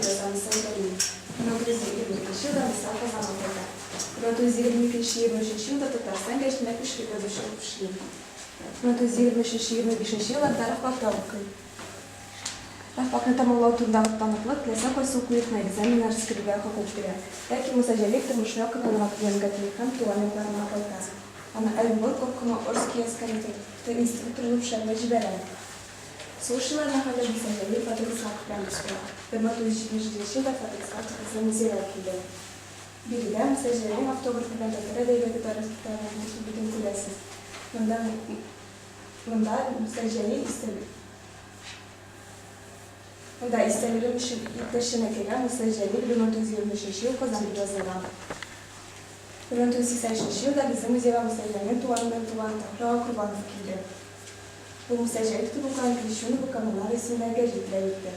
дип яза Муса Җәлил. 1922 елда Муса Казанга кайта. 1922-23 елда Татарстан гәҗитендә көчле язучы булып эшли. 1923-25 елларда рабфакта укый. Рабфакны тәмамлау турындагы таныклык теләсә кайсы уку йортына экзаменнарсыз керергә хокук бирә. Ләкин Муса Җәлил тормышны якыннанрак өйрәнергә тели һәм туган якларына кайта. Аны Оренбург обкомы Орски яз комитеты инструкторы булып эшләргә җибәрә. Сугыш елларына кадәр Муса Җәлил Фатих Исхаков белән дус була. 1977 елда Фатих Исхаков безнең музейга килде. Биредә Муса Җәлилнең автографы белән татар әдәбияты тарихы китабының килбәтен күрәсез. Монда Монда Муса Җәлил истәлеге Монда истәлегем өчен иптәш Чәнәкәгә Муса Җәлил 1923 ел Казан дип язылган. 1983 елда безнең музейга Муса Җәлилнең туганының туганы Таһир ага Корбанов килде. Ул Муса Җәлил дип укыган Крещеново коммунары исемендәге гәҗит бүләк итте.